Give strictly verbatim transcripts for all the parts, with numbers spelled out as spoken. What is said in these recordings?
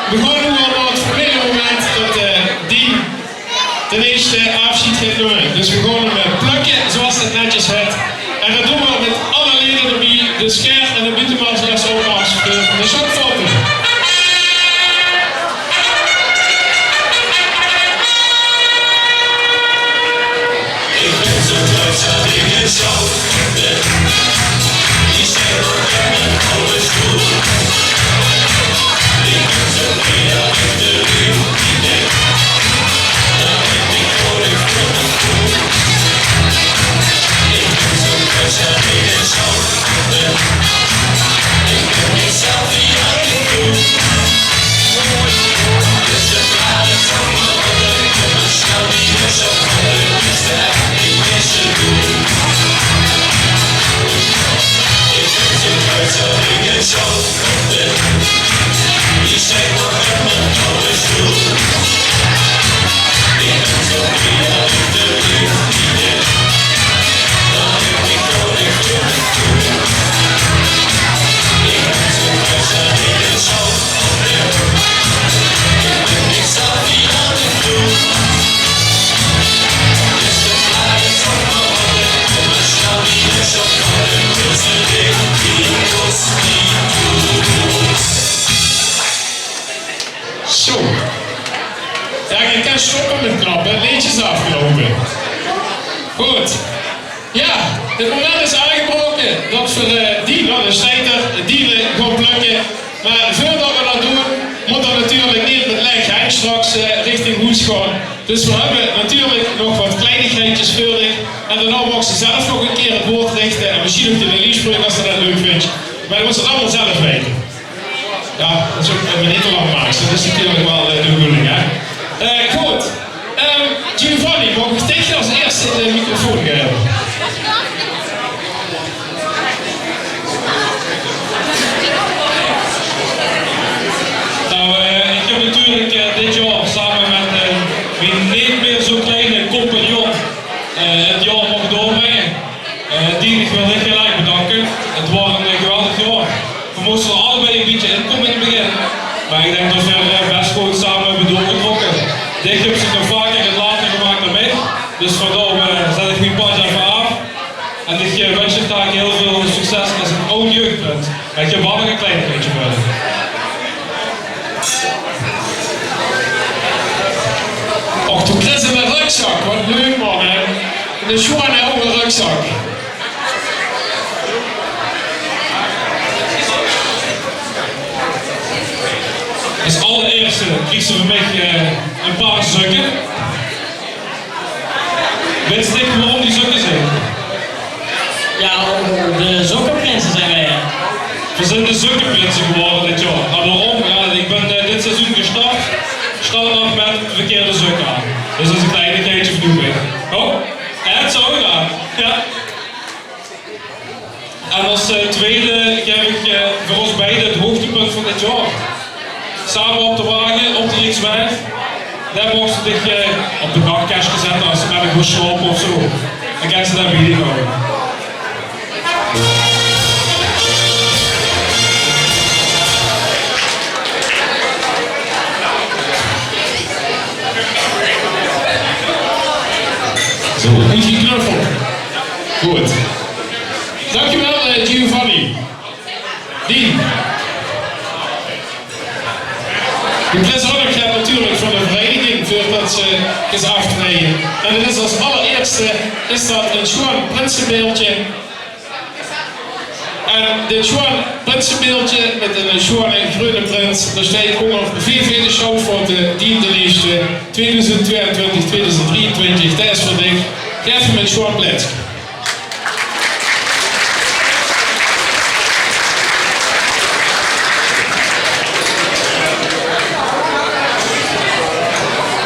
Veer gaon noe nao 't formele moment det, eh, Dien d'n ierste aafsjeid geit numme. Dus veer gaon 'm, eh, plökke, zoeas det netjes hèt. En det doon veer mit alle leje d'rbie. Dus gaer 'ne buuttemars, zoeas opmars veur de Sjokkfotte. Zo. Jao, geer kint stoppe mit klappe. 't Leedje is aafgeloupe. Good. Jao, 't moment is aangebraoke det veer, eh, Dien, noe, de sjneider, Dien, eh, gaon plökke. Mer veurdet veer det doon, mót 'r natuurlik neet mit laeg henj straks, eh, richting hoes gaon. Dus veer höbbe natuurlik nog waat kleinigheidjes veur dich. En daonao maags se zelf nog ein kier 't waord richte. En mesjien ouch de liefspreuk, es se det leuk vinjs. Mer det mós se allemaol zelf weite. Jao, det is ouch, eh, neet te lang maaks. Det is natuurlik waal, eh, de bedoeling, hè. Eh, good. Ehm, Giovanni, maag ich dich es ierste de microfoon gaeve? Noe, eh, ich höb natuurlik, eh, dit jaor same mit, eh, mien neet mieë zo kleine compagnon, eh, 't jaor moge doorbringe. Eh, Dien, ich wil dich hiel erg bedanke. 't Waor ein, eh, geweldig jaor. Veer móste d'r allebei ein bietje in kómme in 't begin. Mer ich dink det veer, eh, bès good same höbbe doorgetrokke. Dich höbs 't nog vaker en later gemaak dan mich. Dus vandaar, eh, zèt ich mien petje effe aaf. En ich, eh, wins dich dao hiel väöl succes es ein aod jeugdprins. Mer ich höb waal nog ein klein bietje veur dich. Och, doe kriegs eine rökzak. Waat leuk, man, hè. Eine sjoeane aw rökzak. Es allerierste kriegs se van mich, eh, ein paar zökke. Wèts dich waorom die zökke zeen? Jao, de zökkeprinse zeen veer. Veer zeen de zökkeprinse gewore dit jaor. Mer waorom? Jao, ich bön, eh, dit seizoen gestart. Start nog mit verkeerde zökke aan. Dus det is ein kleinigheidje veur noe. Oh, 't zal waal gaon. Jao. En es, eh, twiede gaef ich, eh, veur ós beide 't hoogtepunt van dit jaor. Same op de wage, op de X vijf. Dao moogs se dich, eh, op de nachkesj zètte es se mit mich wils sjlaope of zo. Dan kins se dao bie dich hawwe. Zo, good geknuffeld. Good. Dankjewel, eh, Giovanni. Dien. De prins Ronk geit natuurlik van de vereiniging veurdet ze is aafgetraeje. En det is es allerierste is det ein sjoean prinsebeeldje. En dit sjoean prinsebeeldje mit ein sjoeane greune prins, dao steit ónger: V V de Sjoukfotte, Dien d'n Ierste, tweeduizend tweeëntwintig, tweeduizend drieëntwintig, det is veur dich. Gaef 'm ein sjoean plaetske.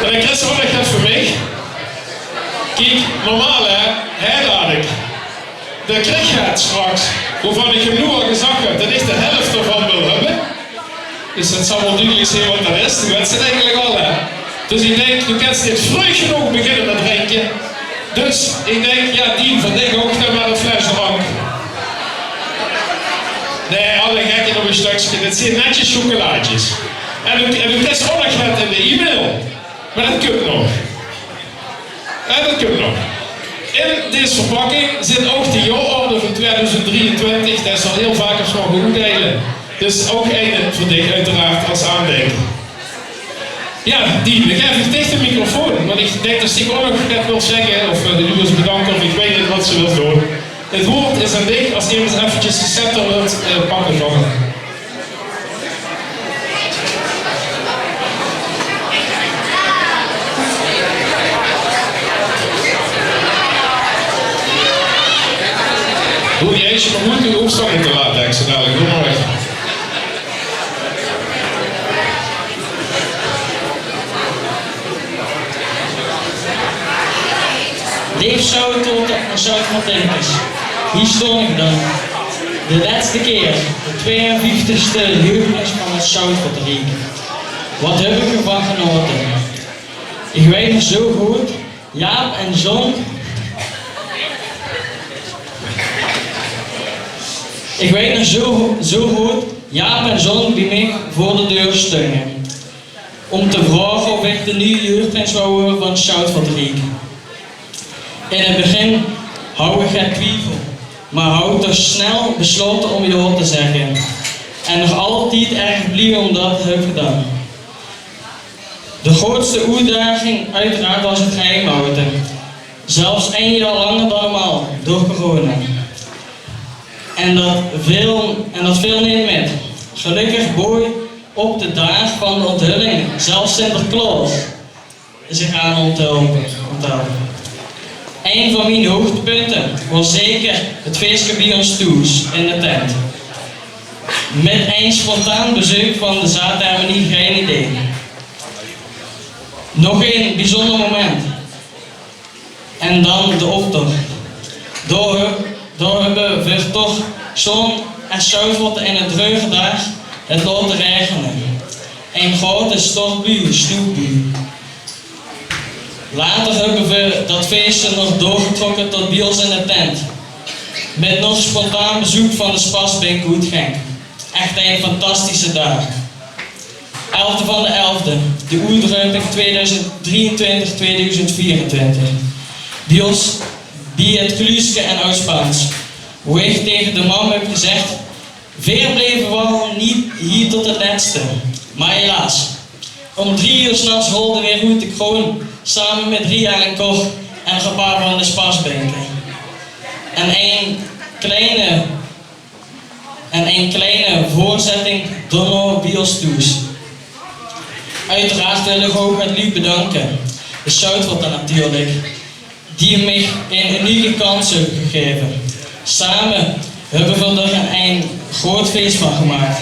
En dan kriegs se ouch nog get van mich. Kiek, normaal, hè, hè, laot ich. Dan krieg ich get straks, wovan ich 'm noe al gezag höb det ich de hèlf d'rvan wil höbbe. Dus det zal waal dudelik zeen waat det is. Doe wèts 't eigelik al, hè. Dus ich dink, doe kins neet vreug genóg beginne mit drinke. Dus ich dink, jao, Dien, veur dich ouch dan mer ein fles drank. Nae, alle gekheid op ein stökske. Dit zeen netjes sjokkelaatjes. En doe, en doe kriss ouch nog get in de e-mail. Mer det kump nog. Jao, det kump nog. In dees verpakking zit ouch de jaororde van tweeduizend drieëntwintig. Det is al hiel vaak ins moge oetdeile. Dus ouch eine veur dich oeteraard es aandenke. Jao, Dien, dan gaef ich dich de microfoon, want ich dink det ich ouch nog get wil zègke, of, eh, de luuj wils bedanke, of ich weit neet waat se wils doon. 't Waord is aan dich, es emes effekes de scepter wilt, eh, pakke van. Doot die eesje mer good in de hook staon, te laat, dink ze dalik. Doot mer weg. Leef Sjoutvotte en Sjoutvotteinkes, hie staon ich dan. De lètste kier, de tweeënvieftigste jeugdprins van 't Sjoutvotteriek. Waat höb ich d'rvan genaote. Ich weit nog zo good, Jaap en John. Ich weit nog zo, zo good, Jaap en John bie mich veur de deur stunge. Óm te vraoge of ich de nuuje jeugdprins wou waere van Sjoutvotteriek. In 't begin haw ich get twievel, mer haw toch snel beslaote óm jao te zègke. En nog altied erg blie óm det te höbbe gedaon. De groeatste oetdaging oeteraard waas 't geheim haote. Zelfs ein jaor langer dan normaal, door corona. En det veel, en det veel neet mit. Gelökkig booj op de daag van de onthulling zelfs Sinterklaos zich aan óm te helpe, óm te helpe. Ein van mien hoogtepunte waas zeker 't fieske bie ós thoes in de tent. Mit ein spontaan bezeuk van de zaatharmonie, gein idee. Nog ein biezónder moment. En dan de optoch. Dao höb-, dao höbbe veer toch sjoon en sjoon waat in 't dreuge daag 't laote raegene. Ein groate stortbui, snoepbui. Later höbbe veer det fieske nog doorgetrokke tot bie ós in de tent. Mit nog spontaan bezeuk van de Spasbinke oet Genk. Ech ein fantastische daag. Elfde van de elfde, de oetreuping tweeduizend drieëntwintig, tweeduizend vierentwintig. Bie ós, bie 't Kluuske en Oud-Spaans. Wo ich tege de mam höb gezag: "Veer blieve waal neet hie tot 't lètste." Mer helaas. Óm drie oer 's nachs rolde veer oet de kroon, same mit Ria en Cor en nog e paar van de Spasbinke. En ein kleine en ein kleine veurzetting daonao bie ós thoes. Oeteraard wil ich ouch 't luuj bedanke. De Sjoutvotte natuurlik, die mich ein unieke kans höbbe gegaeve. Same höbbe veer d'r ein groat fieske van gemaak.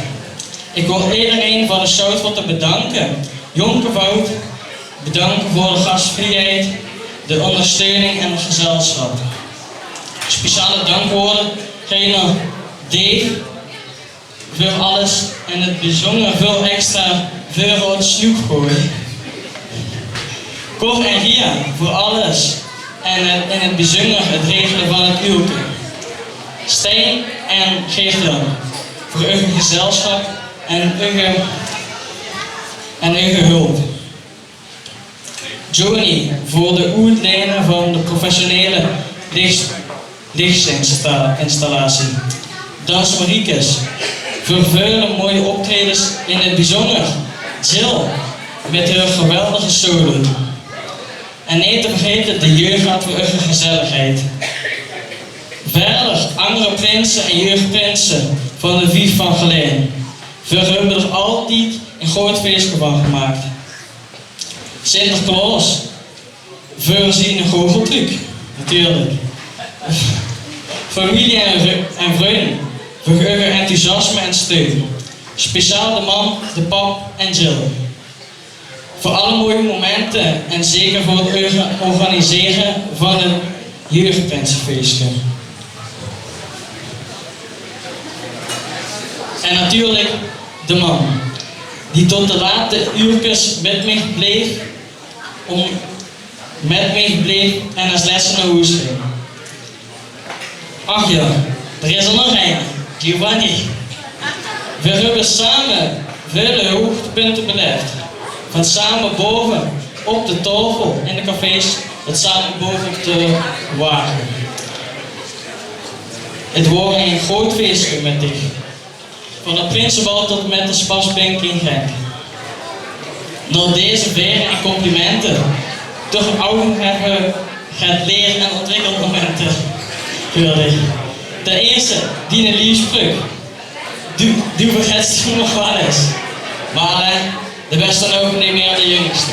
Ich wil ederein van de Sjoutvotte bedanke. Jónk en aad, bedanke veur de gasvrieheid, de óngersteuning en 't gezelsjap. Speciale dankwaorde kriege Dave veur alles en in 't biezónder väöl extra veur 't snoepgoeie. Cor en Ria veur alles en, eh, in 't biezónder 't regele van 't uurke. Stijn en Geert-Jan veur eur gezelsjap en eur, en eur hulp. Johnny veur 't oetleine van de professionele lich-, lichtinstallatie. Dans Mariekes veur väöl mooie optraejes, in 't biezónder Jill mit häör geweldige solo. En neet te vergaete de jeugdraad veur häör gezelligheid. Wiejer anger prinse en jeugdprinse van de Vief van Gelaen. Veer höbbe d'r altied ein groat fieske van gemaak. Sinterklaos veur zien goocheltruc, natuurlik. Femilie en vru-, en vrun veur häör enthousiasme en steun. Speciaal de mam, de pap en Jill. Veur alle mooie momente en zeker veur 't orga-, organisere van 't jeugdprinsefieske. En natuurlik de mam, die tot de late uurkes mit mich bleef, óm, mit mich bleef en es lètste nao hoes ging. Ach jao, d'r is d'r nog ein, Giovanni. Veer höbbe same Vele hoogtepunte beleefd. Van same bove op de taofel in de cafés tot same bove op de wage. Het waor ein groot feeske mit dich. Van het prinsebal tot en mit de spasbink in Genk. Nao deze veer en complimente, toch ouch nog effe get leer- en ontwikkelmomente, wil ich. Ten eerste, diene liefspreuk. Doe, doe vergets doe nog waal ins. Maar, hè, de beste ouch neet mier de jungste.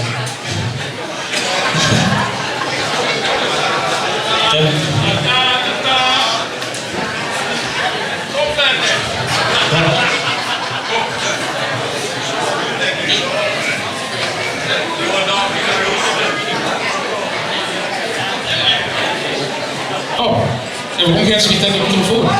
Ja. Oh, ja, warum geht's mich denn nicht vor?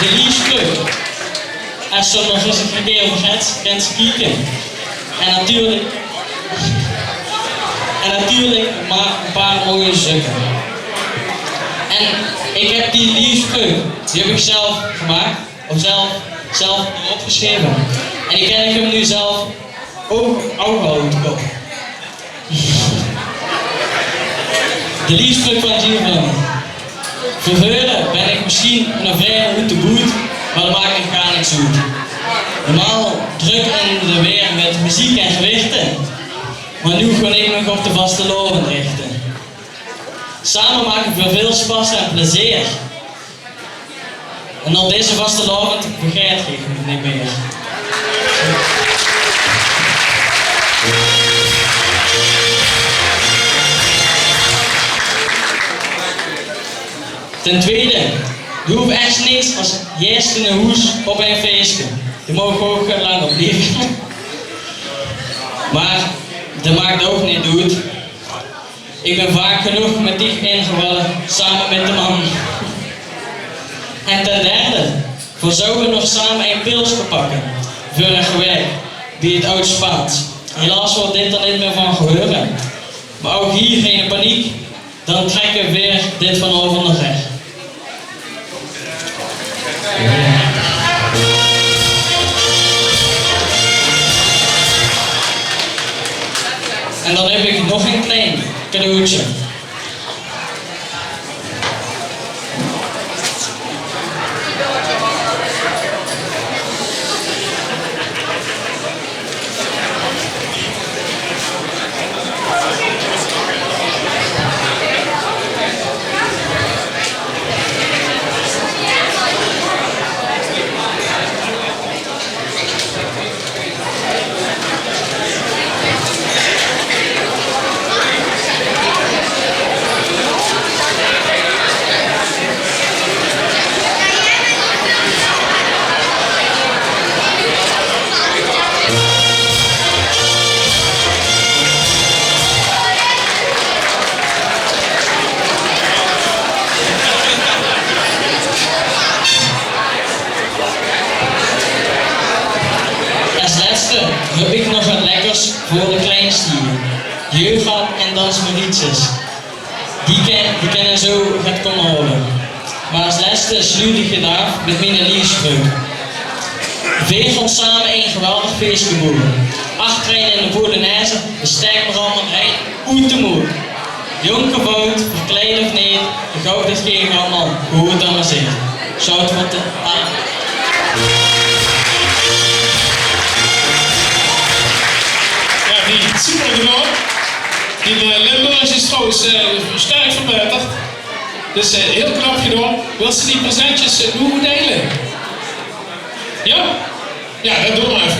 De liefspreuk. Es se nog ins ein kier vergets, kins se kieke. En natuurlik, en natuurlik maar ein paar mooie zukke. En ich höb die liefspreuk, die höb ich zelf gemaak, of zelf, zelf opgesjreve. En ich kin 'm noe zelf ouch, ouch al oet de kop. De liefspreuk van Giovanni. Veur veure bin ich mesjien nog vrij oet de boet, maar det maak mich gaar niks oet. Normaal drök in de weer mit meziek en gewichte, maar noe gaon ich mich op de vastelaovend richte. Same make veer väöl spas en plezeer. En op deze vastelaovend vergaet geer mich neet mier. Ten twiede, doe hoofs ech niks es ierste nao hoes op ein feeske. Doe moogs ouch gaar lang blieve. Maar det maak ouch neet oet. Ich bin vaak genóg mit dich ingevalle, same mit de mam. En ten derde, veer zouwe nog same ein pilske pakke veur ein gewerk bie het Oud Spaans. Helaas waert dit d'r neet mier van gebeure. Maar ouch hie gein paniek, dan trèkke veer dit vanaovend nog rech. En dan höb ich nog ein klein cadeautje. Es lèste höb ich nog get lekkers veur de kleinste hie. Jeugdraad en dansmarietjes. Die kin, die kinne zo get kómme haole. Maar es lèste sluut ich het aaf mit miene liefspreuk. Veer gaon same ein geweldig feeske boewe. Achterein in de polonaise, de stèk mer allemaol ein oet de moed. Jónk of aad, verkleid of neet, ich haop det geer uch allemaol good amuseert. Sjout waat aan. Ja, die super gedaon. Die, eh, Limburgs is trouwens, eh, sterk verbeterd. Dus, eh, hiel knap gedaon. Wils se die presentjes, eh, noe deile? Ja? Ja, det doon v'r effe.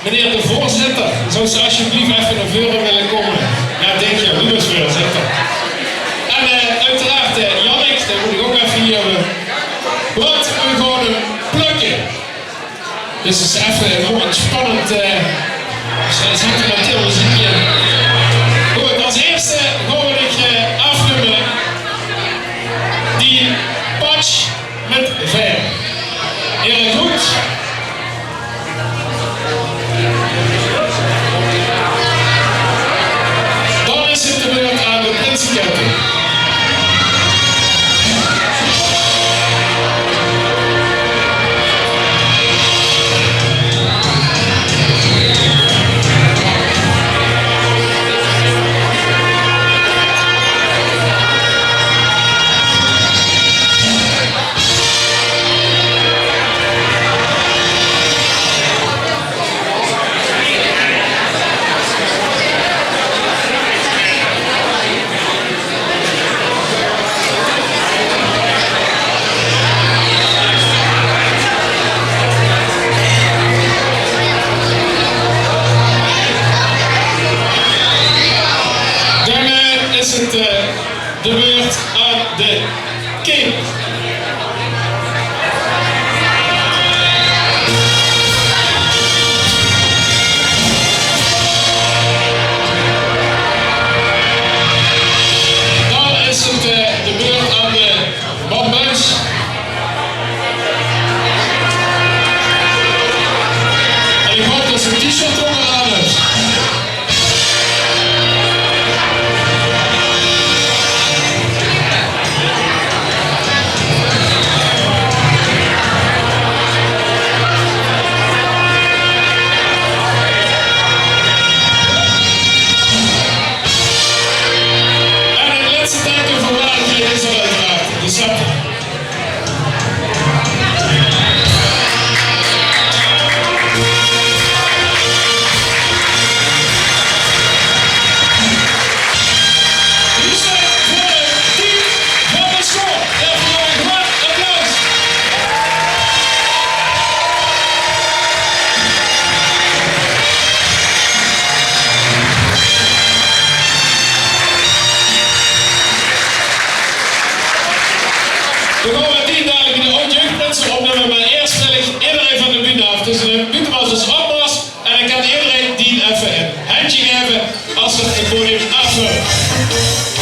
Meneer de veurzitter, zouws se alsjeblieft effe nao veure wille kómme? Jao, dank dich, meneer de veurzitter. En, eh, oeteraard, eh, Jannik, dae mót ich ouch effe hie höbbe. Want veer gaon 'm plökke. Dus 't is effe, eh, gewoon 'n spannend, eh, s-, sentimenteel meziekske. Good, es ierste gaon veer dich, eh, aafnumme. Die Patj mit veer. Hiel good. Dan is 't de beurt aan de prinsekètte. Dan, eh, is 't, eh, de beurt aan de Keep. Dan is 't, eh, de beurt aan de Bambuis. En ich haop det se 't T-shirt ónger aan höbs. En 't lètste teken van waardigheid is d'r oeteraard de scepter. Dan gaon v'r die daag bie de Aod Jeugdprinse opnumme, mer iers wil ich ederein van de bühne aaf. Dus, eh, buuttewaals is oppas en ich kan ederein die effe ein hendje gaeve es d'r 't podium aaf wilt.